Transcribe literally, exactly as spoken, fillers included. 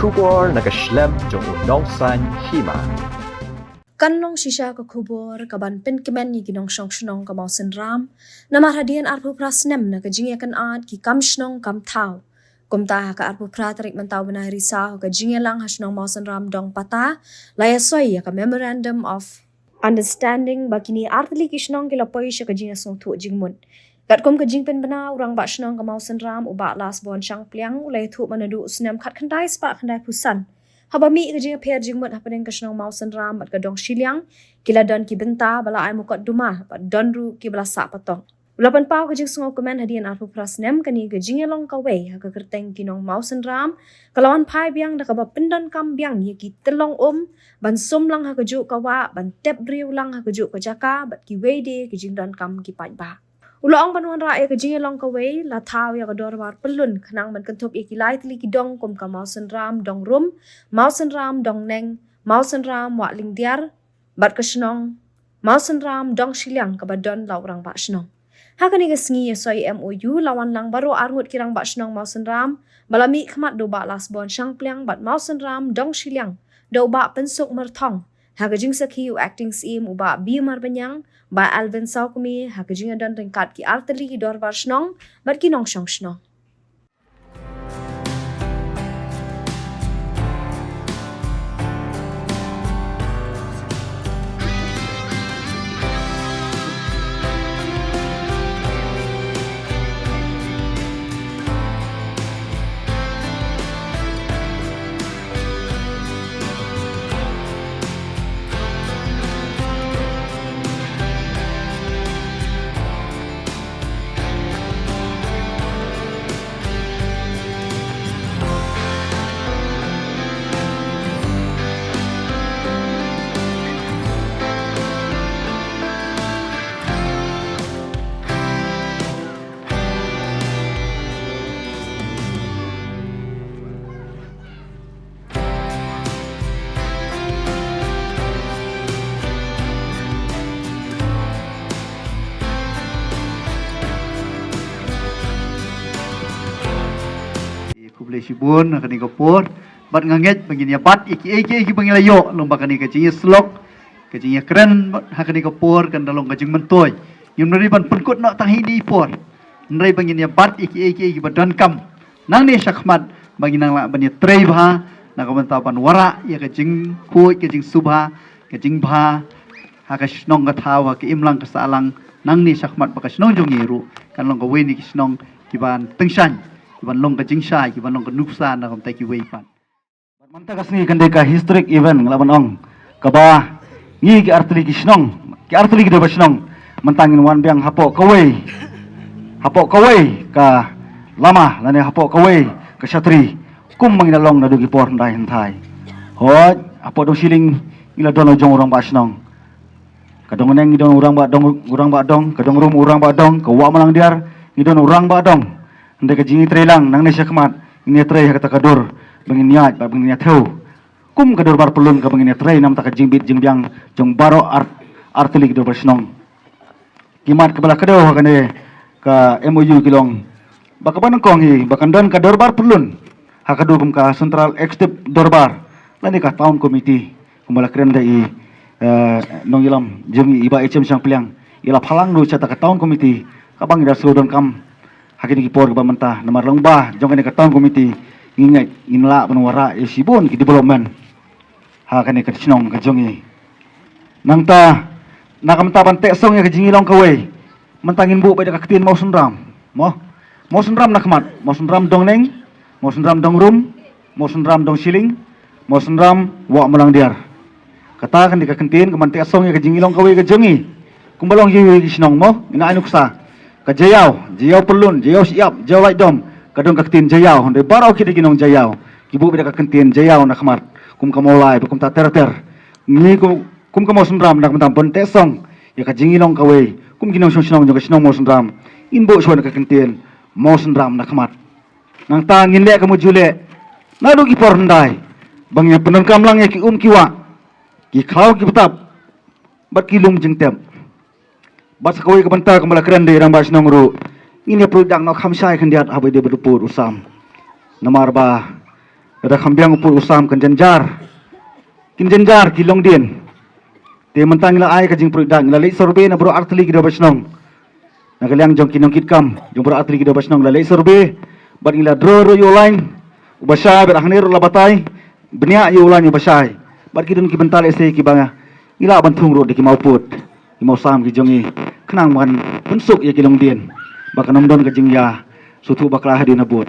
Khubor na ka shlem jong u nongsan hima. Kan long shisha ka khubor kaban pynkmen ïa ki nongshong shnong ka Mawsynram. Namar hadien arphew phra snem na ka jingïakynad ki kam shnong kam thaw. Kumta ha ka arphew phra tarik mynta u bnai Risaw ha ka jingïalang ha shnong Mawsynram Dongpata la ïasoi ïa ka Memorandum of Understanding ba kine artylli ki shnong ki la poi sha ka jingïasngewthuh jingmut. Katkum ka jingpynbna u rangbah shnong ka Mawsynram u Bah Lasbon Shangpliang u la ïathuh ba naduh u snem khatkhyndai spah khyndaiphew san, haba mih ka jingïapher jingmut hapdeng ka shnong Mawsynram bad ka dong Shiliang, ki la don ki bynta ba la ai mukotduma bad don ruh kiba la sah patok. U la pynpaw ka jingsngewkmen hadien arphew phra snem kane ka jingïalong kawei ha ka kyrteng ki nong Mawsynram ka la wan phai biang da kaba pyndonkam biang ïa ki tyllong um ban sum lang ha kajuh ka wah, ban tep briew lang ha kajuh ka jaka bad kiwei de ki jingdonkam ki paidbah. U la ong ban wanrah ïa ka jingïalong kawei la thaw ïa ka dorbar pyllun khnang ban kynthup ïa ki lai tylli ki dong kum ka Mawsynram Dongrum, Mawsynram Dongneng, Mawsynram Wah Lyngdiar bad ka shnong Mawsynram Dong Shiliang kaba don la u rangbah shnong. Ha kane ka sngi ïasoi M O U la wan lang baroh arngut ki rangbah shnong Mawsynram ba la mih khmat da u Bah Lasbon Shangpliang bad Mawsynram Dong Shiliang da u Bah Pynsuk Myrthong. Ha ka jingsakhi u Acting Syiem u Bah B Marbaniang, Bah Alvin Sawkmie, ha ka jingïadon ryngkat ki artylli ki dorbar shnong bad ki nongshong shnong. Khublei shibun ha kane ka por bad nga ngeit ba ngin ïa bat ïa kiei kiei kiba ngi la ïoh lyngba kane ka jingïasyllok, ka jingïakren ha kane ka por kan da long ka jingmyntoi. Ngim dei ban pynkut noh tang hi ine i por. Hynrei ba ngin ïa bat ïa kiei kiei kiba donkam nangne shakhmat ba ngin nang lah ban ïatrei bha na ka bynta ban wanrah ïa ka jingkhuid ka jingsngewbha ka jingbha ha ka shnong ka thaw ha ka imlang ka sahlang nangne shakhmat ba ka shnong jong ngi ruh kan long kawei na ki shnong kiban tyngshaiñ kiban long ka jingshai kiban long ka nuksa na ka bynta kiwei pat. Bad mynta ka sngi kan dei ka historic event nga lah ban ong kaba ngi ki artylli ki shnong ki artylli ki dorbar shnong mynta ngin wan biang hapoh kawei hapoh kawei ka lama lane hapoh kawei ka shatri kum ba ngi la long naduh ki por hyndai hynthai. Hooid hapoh Dong Shiliang ngi la don la jong u rangbah shnong. Ka Dongneng ngi don u rangbah dong u rangbah dong ka Dongrum u rangbah dong ka Wah Malang Diar ngi don u rangbah dong. Hynrei ka jingïatreilang nangne shakhmat ngin ïatrei ha kata ka dur ba ngin ïaid bad ba ngin ïathew. Kum ka dorbar pyllun kaba ngin ïatrei namar ka jingbit jingbiang jong baroh ar artylli ki dorbar shnong. Ki mat kaba la kdew ha kane ka M O U ki long ba kaba nyngkong hi ba kan don ka dorbar pyllun ha ka dur kum ka Central Executive Dorbar lane ka Town Committee kumba la kren da i nongïalam jong i Bah H M Shangpliang. I la phalang ruh sha kata ka Town Committee kaba ngi da shu donkam ha kine ki por kiba mynta namar lyngba jong kane ka Town Committee ngi ngeit ngin lah ban wanrah ïa shibun ki development ha kane ka shnong ka jong ngi. Nangta na ka bynta ban teh song ïa ka jingïalong kawei mynta ngin buh beit da ka ktien Mawsynram. Mo Mawsynram na khmat Mawsynram Dongneng, Mawsynram Dongrum, Mawsynram Dong Shiliang, Mawsynram Wah Malang Diar. Kata kan dei ka kyntien ka ban teh song ïa ka jingïalong kawei ka jong ngi. Kumba long ïa ki shnong mo ngin ai nuksa ka Jaïaw, Jaïaw Pyllun, Jaïaw Shyiap, Jaïaw Laitdom. Ka dong ka ktien Jaïaw hynrei baroh ki dei ki nong Jaïaw. Ki buh beit da ka kyntien Jaïaw na khmat kum ka Mawlai ba kumta ter ter. Ngi kum kum ka Mawsynram na ka bynta ban teh song ïa ka jingïalong kawei kum ki nongshong shnong jong ka shnong Mawsynram ngin buh shuwa na ka kyntien Mawsynram na khmat. Nangta ngin leh ka mujuleh naduh ki por hyndai ba ngin pyndonkam lang ïa ki um ki wah, ki khlaw ki btap bad ki lum jingtep. Bad sa kawei ka bynta kumba la kren da i rangbah shnong ruh ngin ïa pyrshang noh kham shai khyndiat haba ïadei bad u pud u sam. Namar ba Lada kham biang u pud u sam kan jynjar. Kin jynjar ki longdien. Te mynta ngi la ai ka jingpyrshah, ngi la leit survey na baroh artylli ki dorbar shnong. Na ka liang jong ki nongkitkam jong baroh artylli ki dorbar shnong la leit survey. Bad ngi la draw ruh ïa u lain uba shai, bad hangne ruh la batai bniah ïa u lain uba shai. Bad ki don ki bynta lehse kiba ngi lah ban thung ruh da ki mawpud, ki mawsam ki jong ngi, khnang ban pynsuk ïa ki longdien ba kan ym don ka jingïasngewthuh bakla hadien habud.